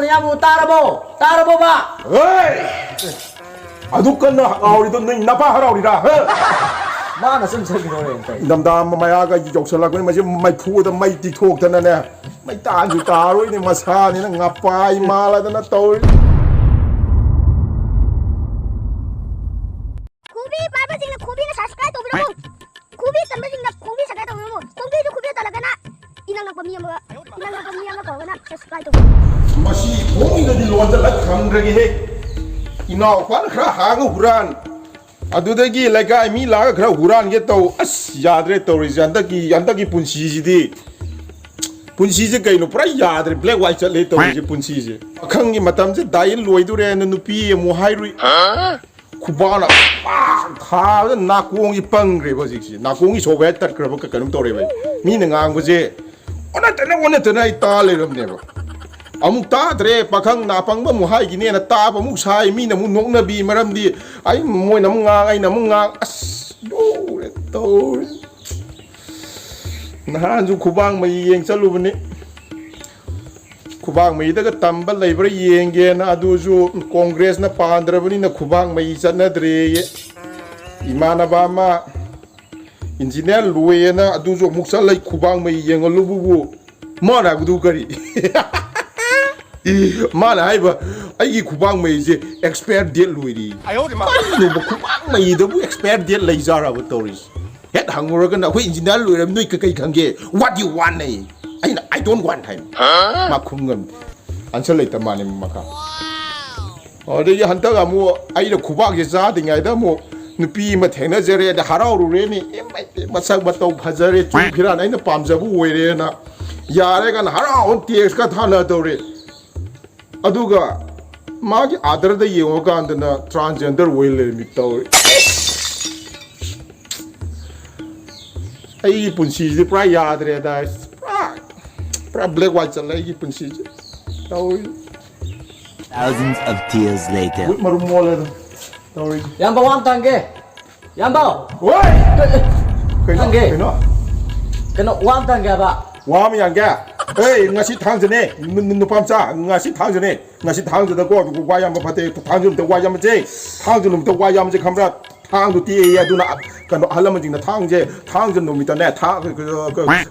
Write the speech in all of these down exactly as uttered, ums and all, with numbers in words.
ꯌꯥꯝꯕꯨ ꯇꯥꯔꯕꯣ? ꯇꯥꯔꯕꯣꯕ? ꯍꯣꯏ! ꯑꯗꯨ ꯀꯟꯅ ꯍꯔꯥꯎꯔꯤꯗꯣ ꯅꯣꯏ ꯅꯄꯥ ꯍꯔꯥꯎꯔꯤꯔꯥ? ꯍꯥ? ꯃꯥꯅ ꯁꯨꯝ ꯆꯠꯈꯤꯗꯧꯔꯦꯅ ꯇꯧꯔꯤ꯫ ꯏꯪꯊꯝꯊꯥ ꯃꯌꯥꯒ ꯌꯧꯁꯜꯂꯛꯄꯅꯤ, ꯃꯁꯤ ꯃꯩꯐꯨꯗ ꯃꯩ ꯇꯤꯛꯊꯣꯛꯇꯅꯅꯦ, ꯃꯩꯇꯥꯟꯁꯨ ꯇꯥꯔꯣꯏꯅꯦ, ꯃꯁꯥꯅꯤꯅ ꯉꯄꯥꯏ ꯃꯥꯜꯂꯗꯅ ꯇꯧꯔꯤ꯫ ꯈꯨꯕꯤ ꯄꯥꯏꯕꯁꯤꯡꯅ ꯈꯨꯕꯤꯅ subscribe ꯇꯧꯕꯤꯔꯝꯃꯨ꯫ ꯈꯨꯕꯤ ꯇꯟꯕꯁꯤꯡꯅ ꯈꯣꯡꯕꯤ subscribe ꯇꯧꯕꯤꯔꯝꯃꯨ꯫ ꯈꯣꯡꯕꯤꯁꯨ ꯈꯨꯕꯤ ꯇꯜꯂꯒꯅ ꯏꯅꯛ ꯅꯛꯄ ꯃꯤ ꯑꯃꯒ, ꯏꯅꯛ ꯅꯛꯄ ꯃꯤ ꯑꯃꯒ ꯀꯧꯔꯒꯅ subscribe ꯇꯧꯕꯤꯔꯝꯃꯨ꯫ ꯃꯁꯤ ꯊꯣꯡꯁꯤꯗꯗꯤ ꯂꯣꯟꯁꯤꯜꯂ ꯊꯝꯈ꯭ꯔꯒꯦꯍꯦ꯫ ꯏꯅꯥꯎꯄꯥꯅ ꯈꯔ ꯍꯥꯡꯉ ꯍꯨꯔꯥꯟ, ꯑꯗꯨꯗꯒꯤ ꯂꯩꯀꯥꯏ ꯃꯤ ꯂꯥꯛꯑꯒ ꯈꯔ ꯍꯨꯔꯥꯟꯒꯦ ꯇꯧ꯫ ꯑꯁ, ꯌꯥꯗ꯭ꯔꯦ ꯇꯧꯔꯤꯁꯦ꯫ ꯍꯟꯗꯛꯀꯤ, ꯍꯟꯗꯛꯀꯤ ꯄꯨꯟꯁꯤꯁꯤꯗꯤ, ꯄꯨꯟꯁꯤꯁꯦ ꯀꯩꯅꯣ, ꯄꯨꯔꯥ ꯌꯥꯗ꯭ꯔꯦ, black white ꯆꯠꯂꯦ ꯇꯧꯔꯤꯁꯦ ꯄꯨꯟꯁꯤꯁꯦ꯫ ꯄꯥꯈꯪꯒꯤ ꯃꯇꯝꯁꯦ ꯗꯥꯏ ꯂꯣꯏꯗꯣꯔꯦꯅ ꯅꯨꯄꯤ ꯑꯃꯨꯛ ꯍꯥꯏꯔꯨꯏ꯫ ꯈꯨꯕꯥꯛꯅ ꯄꯥꯛ ꯊꯥꯕꯗ ꯅꯥꯀꯣꯡꯁꯤ ꯄꯪꯈ꯭ꯔꯦꯕ ꯍꯧꯖꯤꯛꯁꯤ꯫ ꯅꯥꯀꯣꯡꯒꯤ software ꯇꯠꯈ꯭ꯔꯕ ꯀ-, ꯀꯩꯅꯣꯝ ꯇꯧꯔꯦꯕ ꯑꯩ꯫ ꯃꯤꯅ ꯉꯥꯡꯕꯁꯦ ꯑꯣꯟꯅ ꯇꯩꯅ, ꯑꯣꯟꯅ ꯇꯩꯅ ꯑꯩ ꯇꯥ ꯂꯩꯔꯕꯅꯦꯕ꯫ ꯑꯃꯨꯛ ꯇꯥꯗ꯭ꯔꯦ, ꯄꯥꯈꯪ ꯅꯥꯄꯪꯕ ꯑꯃꯨꯛ ꯍꯥꯏꯈꯤꯅꯦꯅ ꯇꯥꯕ ꯑꯃꯨꯛ ꯁꯥꯏ, ꯃꯤꯅ ꯑꯃꯨꯛ ꯅꯣꯛꯅꯕꯤ, ꯃꯔꯝꯗꯤ ꯑꯩ, ꯃꯣꯏꯅ ꯑꯃꯨꯛ ꯉꯥꯡ, ꯑꯩꯅ ꯑꯃꯨꯛ ꯉꯥꯡ, ꯑꯁ, ꯂꯣꯏꯔꯦ ꯇꯧꯔꯤ꯫ ꯅꯍꯥꯟꯁꯨ ꯈꯨꯕꯥꯡ ꯃꯩ ꯌꯦꯡ ꯆꯠꯂꯨꯕꯅꯤ꯫ ꯈꯨꯕꯥꯡ ꯃꯩꯗꯒ ꯇꯝꯕ ꯂꯩꯕ꯭ꯔꯥ ꯌꯦꯡꯒꯦꯅ, ꯑꯗꯨꯁꯨ ꯀꯣꯡꯒ꯭ꯔꯦꯁꯅ ꯄꯥꯟꯗ꯭ꯔꯕꯅꯤꯅ ꯈꯨꯕꯥꯡ ꯃꯩ ꯆꯠꯅꯗ꯭ꯔꯦꯌꯦ꯫ ꯏꯃꯥꯟꯅꯕ ꯑꯃ engineer ꯂꯣꯏꯌꯦꯅ ꯑꯗꯨꯁꯨ ꯑꯃꯨꯛ ꯆꯠꯂ ꯈꯨꯕꯥꯡ ꯃꯩ ꯌꯦꯡꯍꯜꯂꯨꯕꯕꯨ ꯃꯥꯅ ꯍꯥꯏꯕꯗꯨ ꯀꯔꯤ? ꯃꯥꯅ ꯍꯥꯏꯕ, "ꯑꯩꯒꯤ ꯈꯨꯕꯥꯡ ꯃꯩꯁꯦ expire date ꯂꯣꯏꯔꯦ꯫" ꯀꯔꯤꯅꯣꯕ, ꯈꯨꯕꯥꯡ ꯃꯩꯗꯕꯨ expire date ꯂꯩꯖꯥꯔꯕ ꯇꯧꯔꯤꯁꯦ? ꯍꯦꯛ ꯍꯪꯉꯨꯔꯒꯅ, "ꯑꯩꯈꯣꯏ engineer ꯂꯣꯏꯔꯕ ꯅꯣꯏ ꯀꯩ ꯈꯪꯒꯦ? What do you want?" ꯑꯩ, ꯑꯩꯅ, "I don't want" ꯍꯥꯏꯕ꯫ ꯃꯥ ꯈꯨꯝ ꯉꯝꯗꯦ꯫ Answer ꯂꯩꯇ ꯃꯥꯜꯂꯦ ꯃꯈꯥ꯫ ꯑꯗꯒꯤ ꯍꯟꯗꯛ ꯑꯃꯨꯛ ꯑꯩꯅ ꯈꯨꯕꯥꯛꯁꯦ ꯆꯥꯗ꯭ꯔꯤꯉꯩꯗ ꯑꯃꯨꯛ ꯅꯨꯄꯤ ꯑꯃ ꯊꯦꯡꯅꯖꯔꯦ, ꯑꯗ ꯍꯔꯥꯎꯔꯨꯔꯦꯅꯦ꯫ ꯏꯃꯩ, ꯃꯁꯛ ꯃꯇꯧ ꯐꯖꯔꯦ, ꯆꯨ ꯐꯤꯔꯥꯟ ꯑꯩꯅ ꯄꯥꯝꯖꯕ ꯑꯣꯏꯔꯦꯅ꯫ ꯌꯥꯔꯦ ꯀꯥꯏꯅ ꯍꯔꯥꯎ ꯍꯔꯥꯎ text ꯀ ꯊꯥꯅ ꯇꯧꯔꯦ꯫ ꯑꯗꯨꯒ ꯃꯥꯒꯤ ꯑꯥꯗꯔꯗ ꯌꯦꯡꯉꯨꯀꯥꯟꯗꯅ transgender ꯑꯣꯏ ꯂꯩꯔꯝꯃꯤ ꯇꯧꯔꯤ꯫ ꯑꯩꯒꯤ ꯄꯨꯟꯁꯤꯁꯤꯗꯤ ꯄꯨꯔꯥ ꯌꯥꯗ꯭ꯔꯦꯗ꯫ ꯄꯨꯔꯥ, ꯄꯨꯔꯥ black white ꯆꯠꯂꯦ ꯑꯩꯒꯤ ꯄꯨꯟꯁꯤꯁꯦ꯫ ꯇꯧꯔꯤ꯫ Thousands of tears later. ꯃꯔꯨꯝ ꯃꯣꯜꯂꯦꯗ꯫ ꯇꯧꯔꯤ꯫ ꯏꯌꯥꯝꯕ, ꯋꯥ ꯑꯃ ꯇꯥꯡꯒꯦ꯫ ꯏꯌꯥꯝꯕ! ꯍꯣꯏ! ꯀꯩꯅꯣ? ꯇꯥꯡꯒꯦ꯫ ꯀꯩꯅꯣ? ꯀꯩꯅꯣ, ꯋꯥ ꯑꯃ ꯇꯥꯡꯒꯦ ꯍꯥꯏꯕ꯫ ꯋꯥ ꯑꯃ ꯌꯥꯡꯒꯦ? ꯑꯦ, ꯉꯁꯤ ꯊꯥꯡꯖꯅꯦ, ꯅꯨ-, ꯅꯨ-, ꯅꯨꯄꯥ ꯃꯆꯥ, ꯉꯁꯤ ꯊꯥꯡꯖꯅꯦ꯫ ꯉꯁꯤ ꯊꯥꯡꯖꯗꯀꯣ, ꯋꯥ ꯌꯥꯝꯕ ꯐꯠꯇꯦ꯫ ꯊꯥꯡꯖ ꯅꯨꯃꯤꯠꯇ ꯋꯥ ꯌꯥꯝꯕꯁꯦ, ꯊꯥꯡꯖ ꯅꯨꯃꯤꯠꯇ ꯋꯥ ꯌꯥꯝꯕꯁꯦ ꯈꯪꯕ꯭ꯔꯥ? ꯊꯥꯡꯗꯣ ꯇꯦꯛꯑꯦ, ꯑꯗꯨꯅ ꯀꯩꯅꯣ, ꯑꯍꯜ ꯂꯃꯟꯁꯤꯡꯅ ꯊꯥꯡꯁꯦ, ꯊꯥꯡꯖ ꯅꯨꯃꯤꯠꯇꯅꯦ, ꯊꯥꯡ,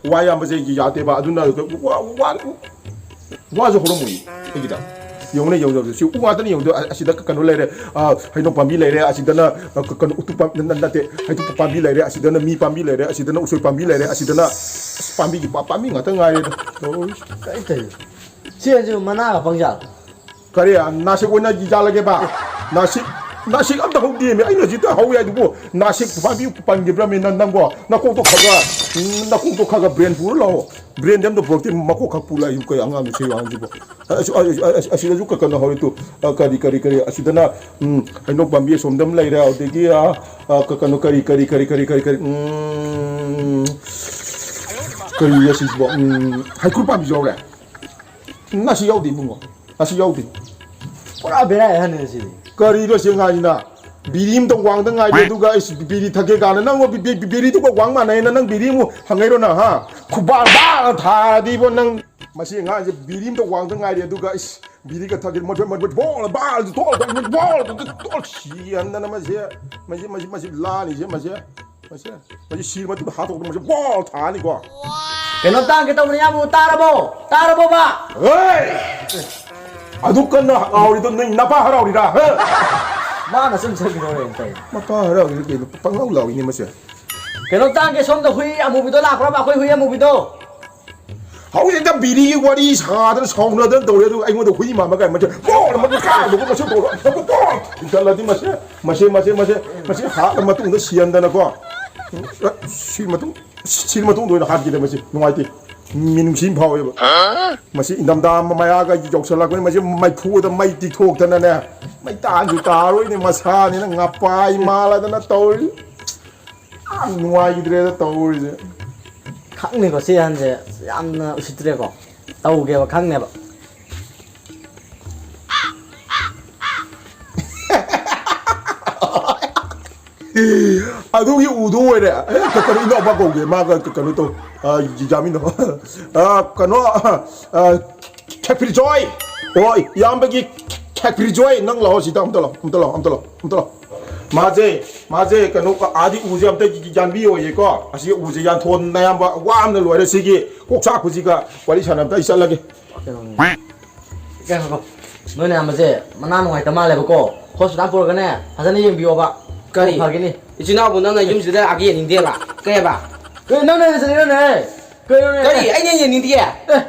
ꯋꯥ ꯌꯥꯝꯕꯁꯦ ꯌꯥꯗꯦꯕ꯫ ꯑꯗꯨꯅ ꯋꯥ, ꯋꯥ, ꯋꯥꯁꯨ ꯍꯧꯔꯝꯃꯣꯏ ꯑꯩꯒꯤꯗ꯫ ꯌꯦꯡꯉꯨꯅꯦ, ꯌꯦꯡꯉꯨ, ꯁꯤ ꯎ ꯉꯥꯛꯇꯅꯤ꯫ ꯌꯦꯡꯉꯨꯗꯣ, ꯑ-, ꯑꯁꯤꯗ ꯀꯩꯅꯣ ꯂꯩꯔꯦ, ꯑ, ꯍꯩꯅꯧ ꯄꯥꯝꯕꯤ ꯂꯩꯔꯦ, ꯑꯁꯤꯗꯅ, ꯑ, ꯀ-, ꯀꯩꯅꯣ, ꯎꯇꯨ ꯄꯥꯝ-, ꯅ-, ꯅ-, ꯅꯠꯇꯦ, ꯍꯩꯇꯨꯞ ꯄꯥꯝꯕꯤ ꯂꯩꯔꯦ, ꯑꯁꯤꯗꯅ ꯃꯤ ꯄꯥꯝꯕꯤ ꯂꯩꯔꯦ, ꯑꯁꯤꯗꯅ ꯎꯁꯣꯏ ꯄꯥꯝꯕꯤ ꯂꯩꯔꯦ, ꯑꯁꯤꯗꯅ, ꯑꯁ, ꯄꯥꯝꯕꯤꯒꯤ ꯄꯥ-, ꯄꯥꯝꯕꯤ ꯉꯥꯛꯇ ꯉꯥꯏꯔꯦꯗ꯫ ꯇꯧꯔꯤꯁꯦ꯫ ꯀꯔꯤ ꯇꯧꯔꯤꯅꯣ? ꯁꯤ ꯍꯧꯖꯤꯛ ꯃꯅꯥꯒ ꯄꯪꯖꯥꯠꯂꯣ? ꯀꯔꯤ? ꯅꯥꯁꯤꯛ ꯑꯣꯏꯅ ꯌꯥꯜꯂꯒꯦꯕ? ꯅꯥꯁꯤꯛ, ꯅꯥꯁꯤꯛ ꯑꯝꯇ ꯍꯧꯗꯦꯃꯤ꯫ ꯑꯩꯅ ꯍꯧꯖꯤꯛꯇ ꯍꯧꯋꯦ ꯍꯥꯏꯗꯨꯕꯨ, ꯅꯥꯁꯤꯛ ꯄꯥꯝꯕꯤ ꯄꯟꯈꯤꯕ꯭ꯔꯃꯤ ꯅꯪ, ꯅꯪꯕꯣ? ꯅꯀꯣꯛꯇꯣ ꯈꯔ ꯈꯔ, ꯎꯝ, ꯅꯀꯣꯛꯇꯣ ꯈꯔ ꯈꯔ ꯕ꯭ꯔꯦꯟ ꯄꯨꯔ ꯂꯥꯛꯑꯣ꯫ ꯕ꯭ꯔꯦꯟꯗꯤ ꯑꯝꯇ ꯄꯨꯔꯛꯇꯦ, ꯃꯀꯣꯛ ꯈꯛ ꯄꯨ ꯂꯥꯛꯏ, ꯀꯩ ꯑꯉꯥꯡꯅꯣ ꯁꯤ ꯑꯉꯥꯡꯁꯤꯕꯣ? ꯑ-, ꯑꯁꯤ-, ꯑ-, ꯑ-, ꯑꯁꯤꯗꯁꯨ ꯀ-, ꯀꯩꯅꯣ ꯍꯧꯔꯤ ꯇꯨ, ꯑ, ꯀꯔꯤ, ꯀꯔꯤ, ꯀꯔꯤ, ꯑꯁꯤꯗꯅ, ꯎꯝ, ꯍꯩꯅꯧ ꯄꯥꯝꯕꯤ ꯑꯁꯣꯝꯗ ꯑꯃ ꯂꯩꯔꯦ, ꯑꯗꯒꯤ, ꯑ, ꯑ, ꯀ-, ꯀꯩꯅꯣ, ꯀꯔꯤ, ꯀꯔꯤ, ꯎꯝ, ꯀꯔꯤ ꯑꯁꯤꯁꯤꯕꯣ? ꯎꯝ, ꯍꯩꯀ꯭ꯔꯨ ꯄꯥꯝꯕꯤꯁꯨ ꯍꯧꯔꯦ꯫ ꯎꯝ, ꯑꯁꯤ ꯌꯥꯎꯗꯦ ꯏꯕꯨꯡꯉꯣ, ꯑꯁꯤ ꯌꯥꯎꯗꯦ꯫ ꯄꯨꯔꯥ ꯕꯦꯔꯥ ꯑꯍꯟꯅꯦ ꯁꯤꯗꯤ꯫ ꯀꯔꯤꯅꯣ ꯁꯤ ꯑꯉꯥꯡꯁꯤꯅ? ꯕꯤꯔꯤ ꯑꯝꯇ ꯋꯥꯡꯗ ꯉꯥꯏꯔꯤ, ꯑꯗꯨꯒ ꯑꯩꯁ ꯕꯤꯔꯤ ꯊꯛꯀꯦ ꯀꯥꯟꯗ ꯅꯪ ꯕꯤ-, ꯕꯤ-, ꯕꯤꯔꯤꯗꯨꯒ ꯋꯥꯡ ꯃꯥꯟꯅꯩꯅ ꯅꯪ ꯕꯤꯔꯤ ꯑꯃꯨꯛ ꯍꯪꯉꯛꯏꯔꯣ ꯅꯪ, ꯍꯥ? ꯈꯨꯕꯥꯛ ꯕꯥꯛ ꯊꯥꯔꯗꯤꯕꯣ ꯅꯪ꯫ ꯃꯁꯤ ꯑꯉꯥꯡꯁꯦ ꯕꯤꯔꯤ ꯑꯝꯇ ꯋꯥꯡꯗ ꯉꯥꯏꯔꯤ, ꯑꯗꯨꯒ ꯏꯁ ꯕꯤꯔꯤꯒ ꯊꯛꯀꯦ, ꯃꯗꯨ, ꯃꯗꯨ, ꯕꯣꯜ, ꯕꯥꯜ, ꯇꯣꯛ, ꯇꯣꯛ, ꯕꯣꯜ, ꯇꯣꯛ, ꯇꯣꯛ, ꯁꯤꯍꯟꯗꯅ ꯃꯁꯦ, ꯃꯁꯤ, ꯃꯁꯤ, ꯃꯁꯤ ꯂꯥꯅꯤꯁꯦ, ꯃꯁꯦ, ꯃꯁꯦ, ꯃꯁꯤ ꯁꯤꯔ ꯃꯇꯨꯡꯗ ꯍꯥꯠꯇꯣꯛꯇꯅ ꯃꯁꯦ ꯕꯣꯜ ꯊꯥꯅꯤꯀꯣ꯫ ꯀꯩꯅꯣꯝ ꯇꯥꯡꯒꯦ ꯇꯧꯕꯅꯤ, ꯏꯌꯥꯝꯕ, ꯇꯥꯔꯕꯣ? ꯇꯥꯔꯕꯣꯕ? ꯍꯦ! ꯑꯗꯨ ꯀꯟꯅ ꯂꯥꯎꯔꯤꯗꯣ ꯅꯣꯏ ꯅꯄꯥ ꯍꯔꯥꯎꯔꯤꯔꯥ? ꯍꯦ! ꯃꯥꯅ ꯁꯨꯝ ꯆꯠꯈꯤꯗꯧꯔꯦꯅ ꯇꯧꯔꯤ꯫ ꯃꯄꯥ ꯍꯔꯥꯎꯔꯤꯔꯥ ꯀꯩꯅꯣ? ꯄꯪꯂꯥꯎ ꯂꯥꯎꯔꯤꯅꯦ ꯃꯁꯦ꯫ ꯀꯩꯅꯣꯝ ꯇꯥꯡꯒꯦ, ꯁꯣꯝꯗ ꯍꯨꯏ ꯑꯃꯨꯕꯤꯗꯣ ꯂꯥꯛꯄ꯭ꯔꯕ? ꯑꯩꯈꯣꯏ ꯍꯨꯏ ꯑꯃꯨꯕꯤꯗꯣ꯫ ꯍꯧꯖꯤꯛꯇ ꯕꯤꯔꯤꯒꯤ ꯋꯥꯔꯤ ꯁꯥꯗꯅ ꯁꯥꯎꯅꯗꯅ ꯇꯧꯔꯦ, ꯑꯗꯨꯒ ꯑꯩꯉꯣꯟꯗ ꯍꯨꯏ ꯃꯥꯟꯕ ꯀꯥꯏ ꯃꯁꯦ꯫ ꯕꯣꯜ ꯑꯃ ꯀꯥꯗꯨꯒ ꯃꯁꯦ ꯕꯣꯜ ꯑꯃ ꯕꯣꯜ ꯊꯤꯟꯖꯜꯂꯗꯤ ꯃꯁꯦ, ꯃꯁꯦ, ꯃꯁꯦ, ꯃꯁꯦ, ꯃꯁꯦ ꯍꯥꯠꯂ ꯃꯇꯨꯡꯗ ꯁꯤꯍꯟꯗꯅꯀꯣ꯫ ꯁꯤ ꯃꯇꯨꯡ, ꯁꯤ ꯃꯇꯨꯡꯗ ꯑꯣꯏꯅ ꯍꯥꯠꯈꯤꯗ ꯃꯁꯦ꯫ ꯅꯨꯡꯉꯥꯏꯇꯦ꯫ ꯃꯤꯅꯨꯡꯁꯤ ꯑꯃ ꯐꯥꯎꯋꯦꯕ꯫ ꯃꯁꯤ ꯏꯪꯊꯝꯊꯥ ꯃꯌꯥꯒ ꯌꯧꯁꯜꯂꯛꯄꯅꯤ, ꯃꯁꯤ ꯃꯩꯐꯨꯗ ꯃꯩ ꯇꯤꯛꯊꯣꯛꯇꯅꯅꯦ, ꯃꯩ ꯇꯥꯟꯁꯨ ꯇꯥꯔꯣꯏꯅꯦ, ꯃꯁꯥꯅꯤꯅ ꯉꯄꯥꯏ ꯃꯥꯜꯂꯗꯅ ꯇꯧꯔꯤ꯫ ꯌꯥꯝ ꯅꯨꯡꯉꯥꯏꯈꯤꯗ꯭ꯔꯦꯗ ꯇꯧꯔꯤꯁꯦ꯫ ꯈꯪꯅꯤꯀꯣ ꯁꯤ ꯑꯍꯟꯁꯦ, ꯌꯥꯝꯅ ꯎꯁꯤꯠꯇ꯭ꯔꯦꯀꯣ꯫ ꯇꯧꯒꯦꯕ ꯈꯪꯅꯦꯕ꯫ ꯑꯗꯨꯒꯤ ꯎꯗꯣ ꯑꯣꯏꯔꯦ꯫ ꯑꯦ, ꯀꯩꯅꯣ, ꯏꯅꯥꯎꯄꯥ ꯀꯧꯒꯦ, ꯃꯥꯒ ꯀꯩꯅꯣ ꯇꯧ꯫ ꯑ, ꯌꯥꯃꯤꯅꯣ꯫ ꯑ, ꯀꯩꯅꯣ, ꯑ, ꯈꯦꯛꯄꯤꯔꯤꯖꯣꯏ꯫ ꯑꯣ, ꯏꯌꯥꯝꯕꯒꯤ ꯈꯦꯛꯄꯤꯔꯤꯖꯣꯏ, ꯅꯪ ꯂꯥꯛꯑꯣ ꯁꯤꯗ, ꯑꯝꯇ ꯂꯥꯛꯑꯣ, ꯑꯝꯇ ꯂꯥꯛꯑꯣ, ꯑꯝꯇ ꯂꯥꯛꯑꯣ, ꯑꯝꯇ ꯂꯥꯛꯑꯣ꯫ ꯃꯥꯁꯦ, ꯃꯥꯁꯦ ꯀꯩꯅꯣ, ꯑꯥꯗꯤ ꯎꯁꯦ ꯑꯝꯇ ꯌꯥꯟꯕꯤꯌꯣꯌꯦꯀꯣ꯫ ꯑꯁꯤ ꯎꯁꯦ ꯌꯥꯟꯊꯣꯛꯅ ꯑꯌꯥꯝꯕ ꯋꯥ ꯑꯃꯅ ꯂꯣꯏꯔꯦ꯫ ꯁꯤꯒꯤ ꯀꯣꯛꯆꯥꯛꯄꯁꯤꯒ ꯋꯥꯔꯤ ꯁꯥꯟꯅꯕꯗ ꯑꯩ ꯆꯠꯂꯒꯦ꯫ ꯀꯩꯅꯣ, ꯅꯣꯏ ꯅꯌꯥꯝꯕꯁꯦ ꯃꯅꯥ ꯅꯨꯡꯉꯥꯏꯇ ꯃꯥꯜꯂꯦꯕꯀꯣ꯫ ꯍꯣꯁꯄꯤꯇꯥꯜ ꯄꯨꯔꯒꯅꯦ, ꯐꯖꯅ ꯌꯦꯡꯕꯤꯌꯣꯕ꯫ ꯀꯔꯤ? ꯐꯒꯅꯤ꯫ ꯏꯆꯤꯟ ꯏꯅꯥꯎꯕꯨ ꯅꯪꯅ ꯌꯨꯝꯁꯤꯗ ꯑꯥꯒꯤ ꯌꯦꯡꯅꯤꯡꯗꯦꯕ? ꯀꯩ ꯍꯥꯏꯕ? ꯀꯩ, ꯅꯪꯅ ꯍꯦꯟꯅ ꯆꯠꯂꯤꯔꯅꯦ? ꯀꯩꯅꯣꯅꯦ? ꯀꯔꯤ? ꯑꯩꯅ ꯌꯦꯡꯅꯤꯡꯗꯤꯌꯦ? ꯑꯦ꯫